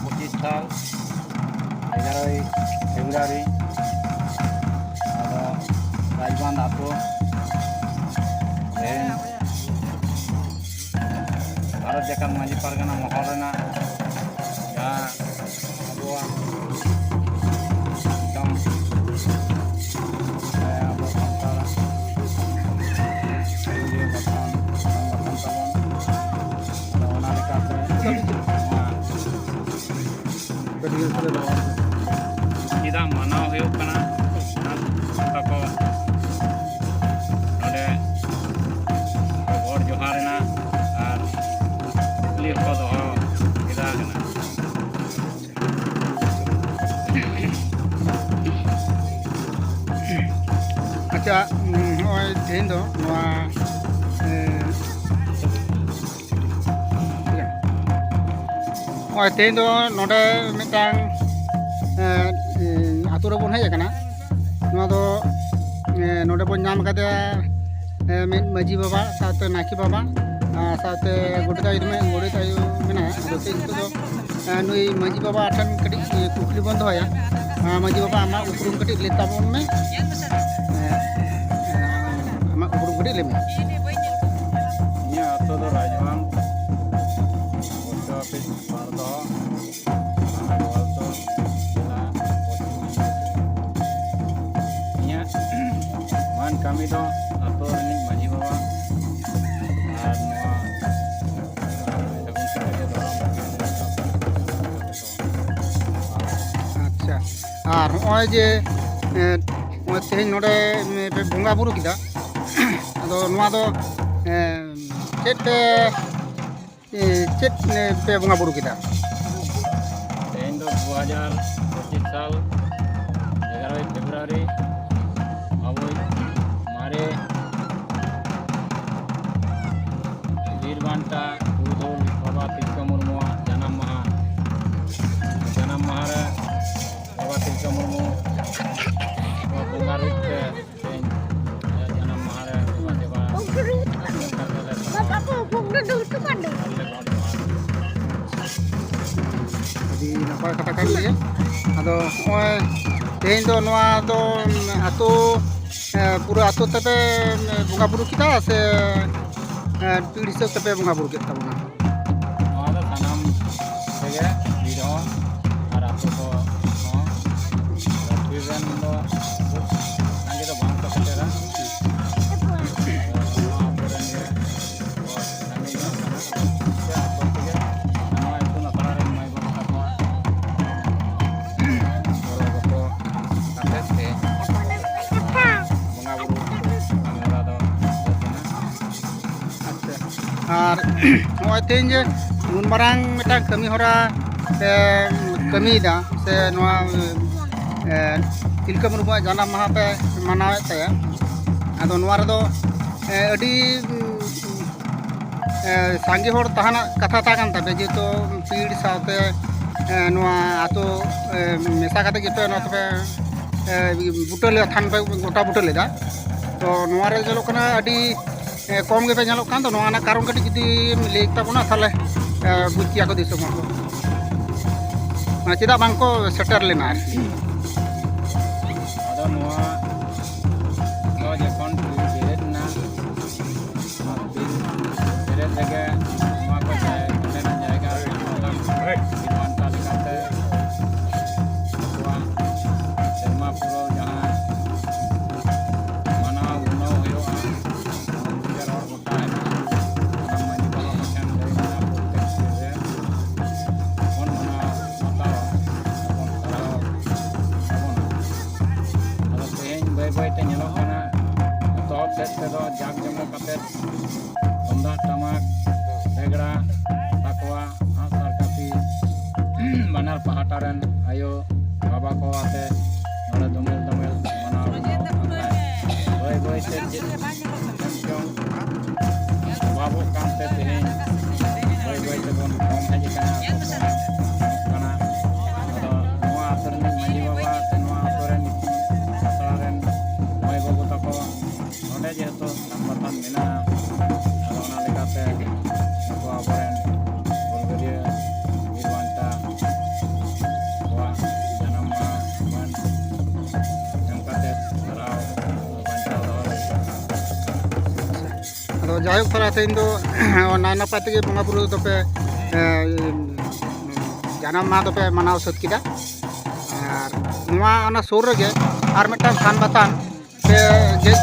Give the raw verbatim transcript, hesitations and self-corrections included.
ᱯᱚᱸᱪᱤᱥ ᱥᱟᱞ ᱮᱜᱟᱨᱳᱭ ᱯᱷᱮᱵᱽᱨᱩᱣᱟᱨᱤ, ᱟᱫᱚ ᱨᱟᱡᱽᱵᱟᱸᱫᱷ ᱟᱛᱳ ᱨᱮᱱ ᱵᱷᱟᱨᱚᱛ ᱡᱟᱠᱟᱛ ᱢᱟᱹᱡᱷᱤ ᱯᱟᱨᱜᱟᱱᱟ ᱢᱚᱦᱚᱞ ᱨᱮᱱᱟᱜ ᱡᱟᱦᱟᱸ ᱟᱵᱚᱣᱟᱜ ᱫᱤᱥᱚᱢ ᱨᱮ ᱟᱵᱚ ᱥᱟᱱᱛᱟᱲ ᱯᱩᱭᱞᱩ ᱜᱚᱴᱷᱚᱱ, ᱥᱚᱝᱜᱚᱴᱷᱚᱱ ᱛᱟᱵᱚᱱ᱾ ᱟᱫᱚ ᱚᱱᱟ ᱞᱮᱠᱟᱛᱮ ᱱᱚᱣᱟ ᱪᱮᱫᱟᱜ ᱢᱟᱱᱟᱣ ᱦᱩᱭᱩᱜ ᱠᱟᱱᱟ, ᱚᱱᱟ ᱠᱚ ᱱᱚᱰᱮ ᱜᱚᱰ ᱡᱚᱦᱟᱨ ᱮᱱᱟ ᱟᱨ ᱠᱩᱠᱞᱤ ᱦᱚᱸᱠᱚ ᱫᱚᱦᱚ ᱠᱮᱫᱟ ᱠᱟᱱᱟ᱾ ᱟᱪᱪᱷᱟ, ᱩᱸ, ᱱᱚᱜᱼᱚᱭ ᱛᱮᱦᱮᱧ ᱫᱚ ᱱᱚᱣᱟ, ᱮᱸ, ᱱᱚᱜᱼᱚᱭ ᱛᱮᱦᱮᱧ ᱫᱚ ᱱᱚᱰᱮ ᱢᱤᱫᱴᱟᱝ, ᱮᱸ, ᱮᱸ, ᱟᱛᱳ ᱨᱮᱵᱚᱱ ᱦᱮᱡ ᱟᱠᱟᱱᱟ᱾ ᱱᱚᱣᱟ ᱫᱚ, ᱮᱸ, ᱱᱚᱰᱮ ᱵᱚᱱ ᱧᱟᱢ ᱠᱟᱫᱮᱭᱟ, ᱮᱸ, ᱢᱤᱫ ᱢᱟᱹᱡᱷᱤ ᱵᱟᱵᱟ, ᱥᱟᱶᱛᱮ ᱱᱟᱭᱠᱮ ᱵᱟᱵᱟ, ᱟᱨ ᱥᱟᱶᱛᱮ ᱜᱚᱰᱮᱛ ᱟᱭᱳ ᱢᱮ-, ᱜᱚᱰᱮᱛ ᱟᱭᱳ ᱢᱮᱱᱟᱭᱟ᱾ ᱟᱫᱚ ᱛᱮᱦᱮᱧ ᱫᱚ, ᱮᱸ, ᱱᱩᱭ ᱢᱟᱹᱡᱷᱤ ᱵᱟᱵᱟ ᱴᱷᱮᱱ ᱠᱟᱹᱴᱤᱡ, ᱮᱸ, ᱠᱩᱠᱞᱤ ᱵᱚᱱ ᱫᱚᱦᱚᱭᱟ᱾ ᱮᱸ, ᱢᱟᱹᱡᱷᱤ ᱵᱟᱵᱟ, ᱟᱢᱟᱜ ᱩᱯᱨᱩᱢ ᱠᱟᱹᱴᱤᱡ ᱞᱟᱹᱭ ᱛᱟᱵᱚᱱ ᱢᱮ᱾ ᱮᱸ, ᱮᱸ, ᱟᱢᱟᱜ ᱩᱯᱨᱩᱢ ᱠᱟᱹᱴᱤᱡ ᱞᱟᱹᱭ ᱢᱮ᱾ ᱤᱧᱟᱹᱜ ᱟᱛᱳ ᱫᱚ ᱨᱟᱡᱽᱵᱟᱸᱫᱷ, ᱯᱳᱥᱴ ᱚᱯᱷᱤᱥ ᱵᱟᱨᱫᱚᱦᱚ, ᱛᱷᱟᱱᱟ ᱜᱳᱣᱟᱞᱛᱳᱲ, ᱡᱮᱞᱟ ᱯᱚᱥᱪᱤᱢ ᱢᱮᱫᱤᱱᱤᱯᱩᱨ᱾ ᱤᱧᱟᱹᱜ ᱢᱟᱹᱱ ᱠᱟᱹᱢᱤ ᱫᱚ ᱟᱛᱳ ᱨᱤᱱᱤᱡ ᱢᱟᱹᱡᱷᱤ ᱵᱟᱵᱟ ᱟᱨ ᱱᱚᱣᱟ ᱥᱟᱹᱜᱩᱱ ᱥᱤᱠᱟᱹᱨᱤᱭᱟᱹ ᱫᱷᱚᱨᱚᱢ ᱟᱪᱪᱷᱟ, ᱟᱨ ᱱᱚᱜᱼᱚᱭ ᱡᱮ, ᱮᱸ, ᱱᱚᱜᱼᱚᱭ ᱛᱮᱦᱮᱧ ᱱᱚᱰᱮ, ᱮᱸ, ᱯᱮ ᱵᱚᱸᱜᱟ ᱵᱩᱨᱩ ᱠᱮᱫᱟ, ᱟᱫᱚ ᱱᱚᱣᱟ ᱫᱚ, ᱮᱸ, ᱪᱮᱫ ᱯᱮ, ᱮᱸ, ᱪᱮᱫ, ᱮᱸ, ᱯᱮ ᱵᱚᱸᱜᱟ ᱵᱩᱨᱩ ᱠᱮᱫᱟ? ᱛᱮᱦᱮᱧ ᱫᱚ ᱫᱩ ᱦᱟᱡᱟᱨ ᱯᱚᱸᱪᱤᱥ ᱥᱟᱞ ᱮᱜᱟᱨᱚᱭ ᱯᱷᱮᱵᱽᱨᱩᱣᱟᱨᱤ ᱟᱵᱚᱭᱤᱡ ᱢᱟᱨᱮ ᱵᱤᱨ ᱵᱟᱱᱴᱟ ᱯᱩᱨᱩᱫᱷᱩᱞ ᱵᱟᱵᱟ ᱛᱤᱞᱠᱟᱹ ᱢᱩᱨᱢᱩᱣᱟᱜ ᱡᱟᱱᱟᱢ ᱢᱟᱦᱟ᱾ ᱡᱟᱱᱟᱢ ᱢᱟᱦᱟ ᱨᱮ ᱵᱟᱵᱟ ᱛᱤᱞᱠᱟᱹ ᱢᱩᱨᱢᱩ ᱱᱚᱣᱟ ᱵᱚᱸᱜᱟ ᱨᱩᱯ ᱛᱮ ᱛᱮᱦᱮᱧ ᱟᱭᱟᱜ ᱡᱟᱱᱟᱢ ᱢᱟᱦᱟ ᱨᱮ ᱫᱮᱵᱟ ᱥᱮᱵᱟ ᱱᱟᱯᱟᱭ ᱠᱟᱛᱷᱟ ᱠᱟᱱ ᱜᱮᱭᱟ᱾ ᱟᱫᱚ ᱱᱚᱜᱼᱚᱭ ᱛᱮᱦᱮᱧ ᱫᱚ ᱱᱚᱣᱟ ᱫᱚ, ᱩᱢ, ᱟᱹᱛᱩ, ᱮ, ᱯᱩᱨᱟᱹ ᱟᱹᱛᱩ ᱛᱮᱯᱮ, ᱩᱢ, ᱵᱚᱸᱜᱟ ᱵᱩᱨᱩ ᱠᱮᱫᱟ ᱥᱮ, ᱮ, ᱯᱤᱲ ᱦᱤᱥᱟᱹᱵ ᱛᱮᱯᱮ ᱵᱚᱸᱜᱟ ᱵᱩᱨᱩ ᱠᱮᱫ ᱛᱟᱵᱚᱱᱟ? ᱱᱚᱣᱟ ᱫᱚ ᱥᱟᱱᱟᱢ ᱛᱮᱜᱮ, ᱵᱤᱨ ᱦᱚᱸ ᱟᱨ ᱟᱹᱛᱩ ᱠᱚ ᱦᱚᱸ᱾ ᱵᱤᱨ ᱨᱮᱱ ᱫᱚ ᱠᱷᱩᱵ ᱥᱟᱸᱜᱮ ᱫᱚ ᱵᱟᱝ ᱠᱚ ᱥᱮᱴᱮᱨᱟ᱾ ᱟᱫᱚ ᱱᱚᱣᱟ ᱟᱹᱛᱩ ᱨᱮᱱ ᱜᱮ ᱠᱚ ᱥᱟᱸᱜᱮ ᱧᱚᱜ ᱠᱟᱱᱟ᱾ ᱥᱮ ᱟᱹᱛᱩ ᱛᱮᱜᱮ ᱱᱚᱣᱟ ᱤᱛᱩᱱ ᱟᱥᱲᱟ ᱨᱮᱱ ᱢᱟᱹᱭ ᱵᱟᱹᱵᱩ ᱛᱟᱠᱚ ᱜᱚᱲᱚ ᱜᱚᱯᱚᱲᱚ ᱠᱟᱛᱮᱫ ᱛᱮ ᱱᱚᱣᱟ ᱵᱚᱸᱜᱟ ᱵᱩᱨᱩ ᱠᱟᱹᱢᱤ ᱦᱚᱨᱟ ᱫᱚ ᱦᱩᱭᱩᱜ ᱠᱟᱱᱟ᱾ ᱟᱪᱪᱷᱟ, ᱟᱨ ᱱᱚᱜᱼᱚᱭ ᱛᱮᱦᱮᱧ ᱡᱮ ᱱᱩᱱ ᱢᱟᱨᱟᱝ ᱢᱤᱫᱴᱟᱝ ᱠᱟᱹᱢᱤ ᱦᱚᱨᱟ ᱯᱮ ᱠᱟᱹᱢᱤᱭᱮᱫᱟ, ᱥᱮ ᱱᱚᱣᱟ, ᱮ, ᱛᱤᱞᱠᱟᱹ ᱢᱩᱨᱢᱩᱣᱟᱜ ᱡᱟᱱᱟᱢ ᱢᱟᱦᱟ ᱯᱮ ᱢᱟᱱᱟᱣᱮᱫ ᱛᱟᱭᱟ, ᱟᱫᱚ ᱱᱚᱣᱟ ᱨᱮᱫᱚ, ᱮ, ᱟᱹᱰᱤ, ᱩᱢ, ᱮ, ᱥᱟᱸᱜᱮ ᱦᱚᱲ ᱛᱟᱦᱮᱱᱟᱜ ᱠᱟᱛᱷᱟ ᱛᱟᱦᱮᱸ ᱠᱟᱱ ᱛᱟᱯᱮᱭᱟ, ᱡᱮᱦᱮᱛᱩ ᱯᱤᱲ ᱥᱟᱶᱛᱮ, ᱮ, ᱱᱚᱣᱟ ᱟᱹᱛᱩ, ᱮ, ᱢᱮᱥᱟ ᱠᱟᱛᱮ ᱜᱮᱯᱮ ᱱᱚᱣᱟ ᱫᱚᱯᱮ, ᱮ, ᱵᱩᱴᱟᱹ ᱞᱮᱫᱟ, ᱛᱷᱟᱱ ᱯᱮ ᱜᱚᱴᱟ ᱵᱩᱴᱟᱹ ᱞᱮᱫᱟ᱾ ᱛᱚ ᱱᱚᱣᱟ ᱨᱮ ᱧᱮᱞᱚᱜ ᱠᱟᱱᱟ ᱟᱹᱰᱤ, ᱮ, ᱠᱚᱢ ᱜᱮᱯᱮ ᱧᱮᱞᱚᱜ ᱠᱟᱱ ᱫᱚ᱾ ᱱᱚᱣᱟ ᱨᱮᱱᱟᱜ ᱠᱟᱨᱚᱱ ᱠᱟᱹᱴᱤᱡ ᱡᱩᱫᱤᱢ ᱞᱟᱹᱭ ᱛᱟᱵᱚᱱᱟ, ᱛᱟᱦᱚᱞᱮ, ᱮ, ᱵᱩᱡᱽ ᱠᱮᱭᱟ ᱠᱚ ᱫᱤᱥᱚᱢ ᱦᱚᱲ ᱠᱚ, ᱢᱟᱱᱮ ᱪᱮᱫᱟᱜ ᱵᱟᱝ ᱠᱚ ᱥᱮᱴᱮᱨ ᱞᱮᱱᱟ ᱟᱨᱠᱤ᱾ ᱟᱫᱚ ᱱᱚᱣᱟ ᱫᱚ ᱡᱚᱠᱷᱚᱱ ᱵᱮᱨᱮᱫ ᱮᱱᱟ, ᱚᱱᱟ ᱵᱤᱨ ᱵᱮᱨᱮᱫ ᱨᱮᱜᱮ ᱱᱚᱣᱟ ᱠᱚ ᱡᱟᱭ-, ᱱᱚᱸᱰᱮᱱᱟᱜ ᱡᱟᱭᱜᱟ ᱥᱟᱱᱛᱟᱲ ᱵᱤᱨ ᱵᱟᱱᱴᱟ ᱞᱮᱠᱟᱛᱮ ᱟᱵᱚᱣᱟᱜ ᱥᱮᱨᱢᱟ ᱯᱩᱨᱟᱹᱣ ᱡᱟᱦᱟᱸ ᱢᱟᱱᱟᱣ ᱜᱩᱱᱟᱹᱣ ᱦᱩᱭᱩᱜᱼᱟ, ᱚᱱᱟ ᱯᱩᱡᱟᱹ ᱨᱚᱲ ᱜᱚᱴᱟ ᱦᱮᱱᱟᱜᱼᱟ᱾ ᱚᱱᱟ ᱢᱟᱹᱡᱷᱤ ᱵᱟᱵᱟ ᱠᱚᱴᱷᱮᱱ ᱞᱟᱹᱭ ᱢᱮᱱᱟᱜᱼᱟ, ᱯᱨᱚᱛᱮᱠ ᱵᱤᱨ ᱨᱮ ᱵᱚᱱ ᱢᱟᱱᱟᱣ ᱵᱟᱛᱟᱣᱟ, ᱵᱚᱱ ᱠᱚᱨᱟᱣ ᱛᱟᱵᱚᱱᱟ᱾ ᱟᱫᱚ ᱛᱮᱦᱮᱧ ᱵᱟᱹᱭ ᱵᱟᱹᱭ ᱛᱮ ᱧᱮᱞᱚᱜ ᱠᱟᱱᱟ, ᱮᱛᱚᱦᱚᱵ ᱥᱮᱫ ᱛᱮᱫᱚ ᱡᱟᱠ ᱡᱚᱢᱚᱠ ᱠᱟᱛᱮ ᱛᱩᱢᱫᱟᱜ ᱴᱟᱢᱟᱠ, ᱨᱮᱜᱽᱲᱟ, ᱥᱟᱠᱣᱟ, ᱟᱸᱜᱼᱥᱟᱨ ᱠᱟᱹᱯᱤ, ᱵᱟᱱᱟᱨ ᱯᱟᱦᱴᱟ ᱨᱮᱱ ᱟᱭᱳ ᱵᱟᱵᱟ ᱠᱚ ᱟᱛᱮ ᱱᱚᱰᱮ ᱫᱚᱢᱮᱞ ᱫᱚᱢᱮᱞ ᱢᱟᱱᱟᱣ ᱜᱩᱱᱟᱹᱣ ᱠᱟᱱ ᱛᱟᱦᱮᱸᱫ᱾ ᱵᱟᱹᱭ ᱵᱟᱹᱭ ᱛᱮ ᱪᱮᱫ ᱪᱚᱝ ᱚᱵᱷᱟᱵᱚᱜ ᱠᱟᱱᱛᱮ ᱛᱮᱦᱮᱧ ᱵᱟᱹᱭ ᱵᱟᱹᱭ ᱛᱮᱵᱚᱱ ᱠᱚᱢ ᱦᱮᱡ ᱟᱠᱟᱱᱟ, ᱟᱨ ᱠᱚ ᱠᱚᱢᱚᱜ ᱠᱟᱱᱟ᱾ ᱟᱫᱚ ᱱᱚᱣᱟ ᱟᱹᱛᱩ ᱨᱮᱱ ᱢᱟᱹᱡᱷᱤ ᱵᱟᱵᱟ ᱥᱮ ᱱᱚᱣᱟ ᱟᱹᱛᱩ ᱨᱮᱱ ᱤᱛᱩᱱ ᱟᱥᱲᱟ ᱨᱮᱱ ᱢᱟᱹᱭ ᱵᱟᱹᱵᱩ ᱛᱟᱠᱚ ᱱᱚᱰᱮ ᱡᱮᱦᱮᱛᱩ ᱥᱟᱝᱜᱚᱴᱷᱚᱱ ᱢᱮᱱᱟᱜᱼᱟ, ᱟᱫᱚ ᱚᱱᱟ ᱞᱮᱠᱟᱛᱮ ᱱᱩᱠᱩ ᱟᱵᱚᱨᱮᱱ ᱦᱩᱞᱜᱟᱹᱨᱤᱭᱟᱹ ᱵᱤᱨ ᱵᱟᱱᱴᱟ ᱡᱟᱭᱦᱳᱠ, ᱛᱟᱦᱚᱞᱮ ᱛᱮᱦᱮᱧ ᱫᱚ ᱱᱟᱭ ᱱᱟᱯᱟᱭ ᱛᱮᱜᱮ ᱵᱚᱸᱜᱟ ᱵᱩᱨᱩ ᱫᱚᱯᱮ, ᱮ, ᱡᱟᱱᱟᱢ ᱢᱟᱦᱟ ᱫᱚᱯᱮ ᱢᱟᱱᱟᱣ ᱥᱟᱹᱛ ᱠᱮᱫᱟ᱾ ᱟᱨ ᱱᱚᱣᱟ, ᱚᱱᱟ ᱥᱩᱨ ᱨᱮᱜᱮ ᱟᱨ ᱢᱤᱫᱴᱟᱝ ᱥᱟᱱ ᱵᱟᱛᱟᱱ ᱯᱮ ᱜᱮᱡ